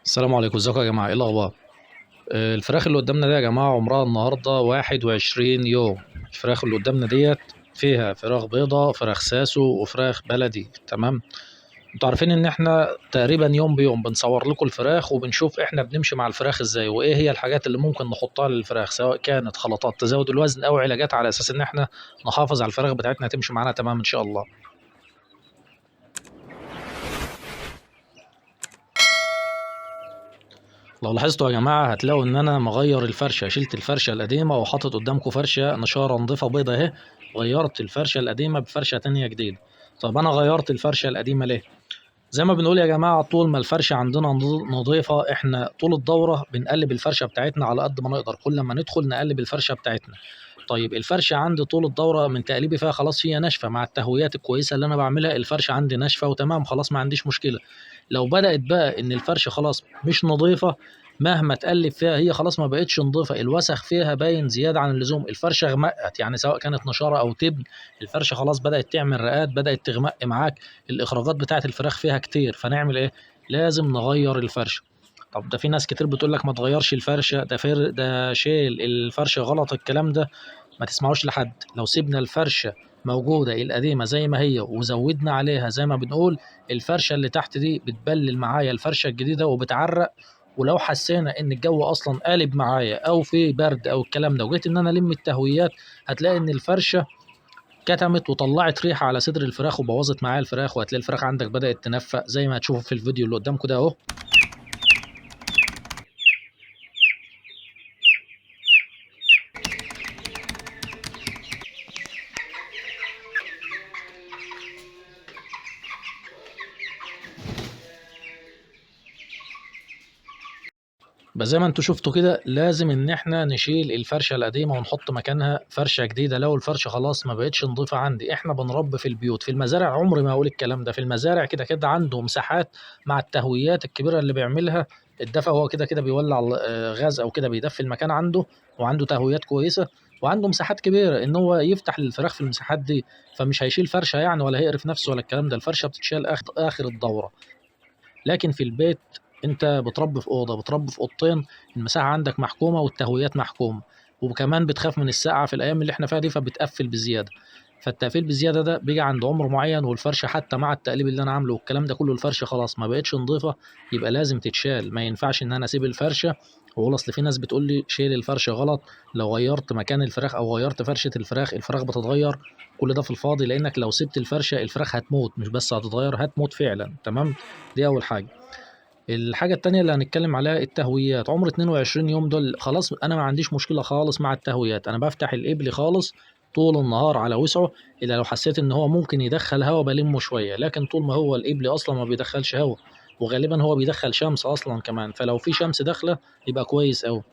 السلام عليكم، ازيكم يا جماعة؟ ايه الاخبار؟ الفراخ اللي قدامنا دي يا جماعة عمرها النهارده 21 يوم. الفراخ اللي قدامنا ديت فيها فراخ بيضة، فراخ ساسو، وفراخ بلدي. تمام، انتوا عارفين ان احنا تقريبا يوم بيوم بنصور لكم الفراخ وبنشوف احنا بنمشي مع الفراخ ازاي وايه هي الحاجات اللي ممكن نحطها للفراخ، سواء كانت خلطات تزود الوزن او علاجات، على اساس ان احنا نحافظ على الفراخ بتاعتنا تمشي معانا تمام ان شاء الله. لو لاحظتوا يا جماعة هتلاقوا ان انا مغير الفرشة، شلت الفرشة القديمة وحاطط قدامكم فرشة نشارة نظيفة بيضة اهي. غيرت الفرشة القديمة بفرشة تانية جديدة. طب انا غيرت الفرشة القديمة ليه؟ زي ما بنقول يا جماعة، طول ما الفرشة عندنا نظيفة احنا طول الدورة بنقلب الفرشة بتاعتنا على قد ما نقدر، كل ما ندخل نقلب الفرشة بتاعتنا. طيب الفرشة عندي طول الدورة من تقليبي فيها خلاص هي ناشفة، مع التهويات الكويسة اللي أنا بعملها الفرشة عندي ناشفة وتمام، خلاص ما عنديش مشكلة. لو بدأت بقى إن الفرشة خلاص مش نظيفة، مهما تقلب فيها هي خلاص ما بقتش نظيفة، الوسخ فيها باين زيادة عن اللزوم، الفرشة غمقت، يعني سواء كانت نشارة أو تبن الفرشة خلاص بدأت تعمل رقات، بدأت تغمق معاك، الإخراجات بتاعت الفراخ فيها كتير. فنعمل إيه؟ لازم نغير الفرشة. طب ده في ناس كتير بتقول لك ما تغيرش الفرشة، ده شيل الفرشة غلط، الكلام ده ما تسمعوش لحد. لو سيبنا الفرشة موجودة القديمة زي ما هي وزودنا عليها زي ما بنقول، الفرشة اللي تحت دي بتبلل معايا الفرشة الجديدة وبتعرق، ولو حسينا ان الجو اصلا قالب معايا او في برد او الكلام ده وجيت ان انا الم التهويات، هتلاقي ان الفرشة كتمت وطلعت ريحة على صدر الفراخ وبوظت معايا الفراخ، وهتلاقي الفراخ عندك بدأت تنفق زي ما هتشوفوا في الفيديو اللي قدامكم ده اهو. بس زي ما انتوا شفتوا كده لازم ان احنا نشيل الفرشة القديمة ونحط مكانها فرشة جديدة لو الفرشة خلاص ما بقتش نظيفة عندي. احنا بنربي في البيوت، في المزارع عمري ما هقول الكلام ده، في المزارع كده كده عنده مساحات مع التهويات الكبيرة اللي بيعملها الدفا، هو كده كده بيولع غاز او كده بيدفي المكان عنده، وعنده تهويات كويسة وعنده مساحات كبيرة ان هو يفتح للفراخ في المساحات دي، فمش هيشيل فرشة ولا هيقرف نفسه ولا الكلام ده. الفرشة بتتشال اخر الدورة. لكن في البيت انت بتربي في اوضة، بتربي في اوضتين، المساحة عندك محكومة والتهويات محكومة، وكمان بتخاف من السقعه في الايام اللي احنا فيها دي فبتقفل بزيادة. فالتقفيل بزيادة ده بيجي عند عمر معين، والفرشه حتى مع التقليب اللي انا عامله والكلام ده كله الفرشة خلاص ما بقتش نظيفة، يبقى لازم تتشال. ما ينفعش ان انا اسيب الفرشة واقول اصل في ناس بتقول لي شيل الفرشة غلط، لو غيرت مكان الفراخ او غيرت فرشه الفراخ الفراخ بتتغير، كل ده في الفاضي، لانك لو سبت الفرشة الفراخ هتموت، مش بس هتتغير هتموت فعلا. تمام، دي اول حاجة. الحاجة التانية اللي هنتكلم عليها التهويات. عمر 22 يوم دول خلاص أنا ما عنديش مشكلة خالص مع التهويات، أنا بفتح الإبل خالص طول النهار على وسعه، إلا لو حسيت إن هو ممكن يدخل هوا بلمه شوية، لكن طول ما هو الإبل أصلا ما بيدخلش هوا، وغالبا هو بيدخل شمس أصلا كمان، فلو في شمس داخلة يبقى كويس أوي.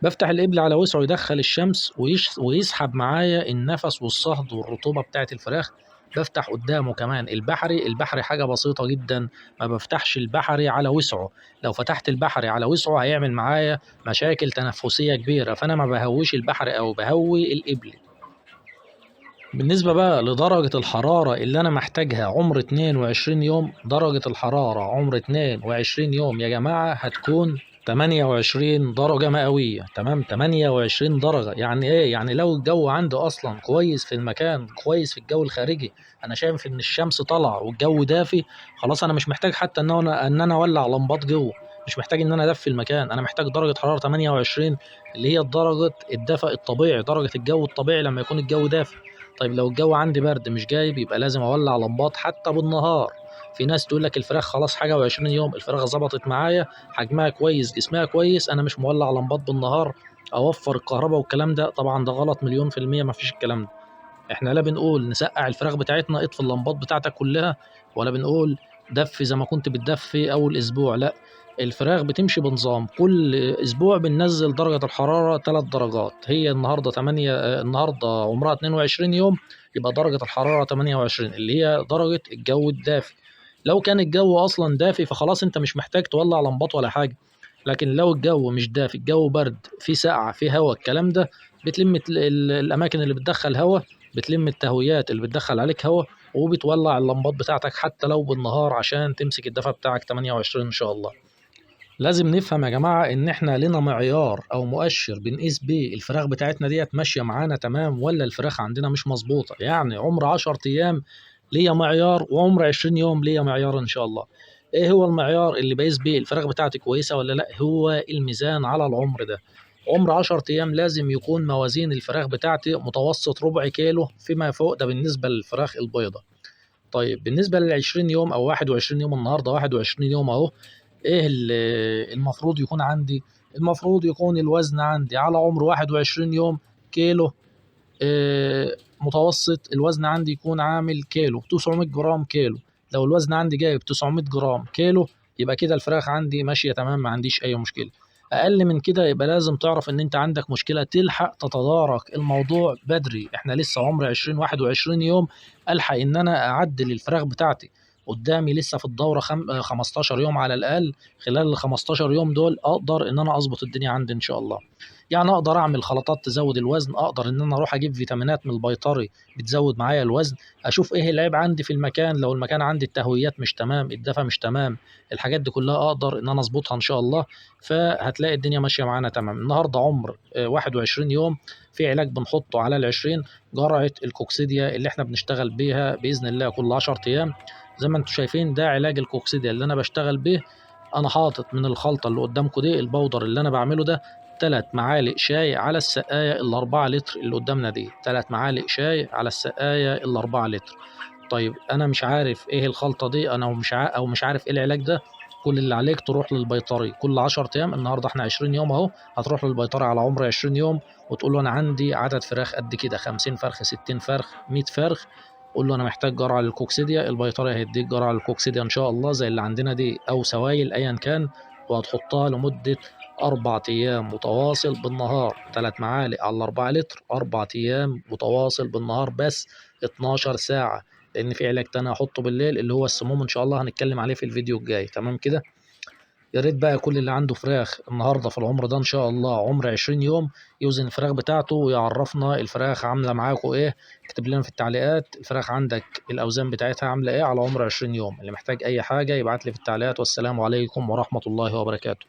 بفتح الإبل على وسعه يدخل الشمس ويسحب معايا النفس والصهد والرطوبة بتاعت الفراخ. بفتح قدامه كمان البحري، البحري حاجة بسيطة جدا، ما بفتحش البحري على وسعه، لو فتحت البحري على وسعه هيعمل معايا مشاكل تنفسية كبيرة، فأنا ما بهويش البحري أو بهوي الإبل. بالنسبة بقى لدرجة الحرارة اللي أنا محتاجها عمر 22 يوم، درجة الحرارة عمر 22 يوم يا جماعة هتكون 28 درجة مئوية. تمام، 28 درجة. يعني إيه؟ يعني لو الجو عندي أصلا كويس في المكان، كويس في الجو الخارجي، أنا شايف إن الشمس طالعة والجو دافي، خلاص أنا مش محتاج حتى إن أنا أولع لمبات جوه، مش محتاج إن أنا أدفي المكان، أنا محتاج درجة حرارة 28 اللي هي درجة الدفء الطبيعي، درجة الجو الطبيعي لما يكون الجو دافي. طيب لو الجو عندي برد مش جايب، يبقى لازم أولع لمبات حتى بالنهار. في ناس تقول لك الفراخ خلاص حاجة وعشرين يوم، الفراخ ظبطت معايا، حجمها كويس، جسمها كويس، أنا مش مولع لمبات بالنهار، أوفر الكهرباء والكلام ده. طبعا ده غلط مليون في المية، ما فيش الكلام ده. احنا لا بنقول نسقع الفراخ بتاعتنا اطفي اللمبات بتاعتك كلها، ولا بنقول دفي زي ما كنت بتدفي أول أسبوع، لا، الفراخ بتمشي بنظام، كل أسبوع بننزل درجة الحرارة 3 درجات. هي النهاردة 8، النهاردة عمرها 22 يوم، يبقى درجة الحرارة 28 اللي هي درجة الجو الدافي. لو كان الجو أصلا دافي فخلاص أنت مش محتاج تولع لمبات ولا حاجة، لكن لو الجو مش دافي، الجو برد، في سقعة، في هوا، الكلام ده، بتلم الأماكن اللي بتدخل هوا، بتلم التهويات اللي بتدخل عليك هوا، وبتولع اللمبات بتاعتك حتى لو بالنهار عشان تمسك الدفا بتاعك 28 إن شاء الله. لازم نفهم يا جماعة إن إحنا لنا معيار أو مؤشر بنقيس بيه الفراخ بتاعتنا ديت ماشية معانا تمام ولا الفراخ عندنا مش مظبوطة. يعني عمر 10 أيام ليا معيار، وعمر 20 يوم ليا معيار إن شاء الله. إيه هو المعيار اللي بقيس بيه الفراخ بتاعتي كويسة ولا لأ؟ هو الميزان على العمر ده. عمر 10 أيام لازم يكون موازين الفراخ بتاعتي متوسط ربع كيلو فيما فوق، ده بالنسبة للفراخ البيضة. طيب بالنسبة لل20 يوم أو 21 يوم، النهاردة 21 يوم أهو، إيه اللي المفروض يكون عندي؟ المفروض يكون الوزن عندي على عمر 21 يوم كيلو، متوسط الوزن عندي يكون عامل كيلو 900 جرام كيلو. لو الوزن عندي جايب 900 جرام كيلو يبقى كده الفراخ عندي ماشية تمام، ما عنديش أي مشكلة. أقل من كده يبقى لازم تعرف إن أنت عندك مشكلة، تلحق تتدارك الموضوع بدري. إحنا لسه عمر 20 21 يوم، ألحق إن أنا أعدل الفراخ بتاعتي. قدامي لسه في الدورة 15 يوم على الأقل، خلال ال 15 يوم دول أقدر إن أنا أظبط الدنيا عندي إن شاء الله. يعني أقدر أعمل خلطات تزود الوزن، أقدر إن أنا أروح أجيب فيتامينات من البيطري بتزود معايا الوزن، أشوف إيه العيب عندي في المكان، لو المكان عندي التهويات مش تمام، الدفا مش تمام، الحاجات دي كلها أقدر إن أنا أظبطها إن شاء الله. فهتلاقي الدنيا ماشية معانا تمام. النهاردة عمر 21 يوم، في علاج بنحطه على ال20، جرعة الكوكسيديا اللي إحنا بنشتغل بيها بإذن الله كل 10 أيام. زي ما انتم شايفين ده علاج الكوكسيديا اللي انا بشتغل به. انا حاطط من الخلطة اللي قدامكم دي، البودر اللي انا بعمله ده، 3 معالق شاي على السقاية ال4 لتر اللي قدامنا دي، 3 معالق شاي على السقاية ال4 لتر. طيب انا مش عارف ايه الخلطة دي، انا او مش عارف ايه العلاج ده. كل اللي عليك تروح للبيطري كل 10 ايام، النهارده احنا 20 يوم اهو، هتروح للبيطري على عمر 20 يوم وتقول له انا عندي عدد فراخ قد كده، 50 فرخ، 60 فرخ، 100 فرخ. قول له انا محتاج جرعة للكوكسيديا، البيطري هيديك جرعة للكوكسيديا ان شاء الله زي اللي عندنا دي او سوائل ايا كان، وهتحطها لمدة 4 ايام متواصل بالنهار، 3 معالق على 4 لتر، 4 ايام متواصل بالنهار بس 12 ساعة، لان في علاج تاني هحطه بالليل اللي هو السموم ان شاء الله هنتكلم عليه في الفيديو الجاي. تمام كده؟ يا ريت بقى كل اللي عنده فراخ النهارده في العمر ده ان شاء الله عمر 20 يوم يوزن الفراخ بتاعته ويعرفنا الفراخ عامله معاكم ايه. اكتب لنا في التعليقات الفراخ عندك الاوزان بتاعتها عامله ايه على عمر 20 يوم. اللي محتاج اي حاجه يبعت لي في التعليقات، والسلام عليكم ورحمه الله وبركاته.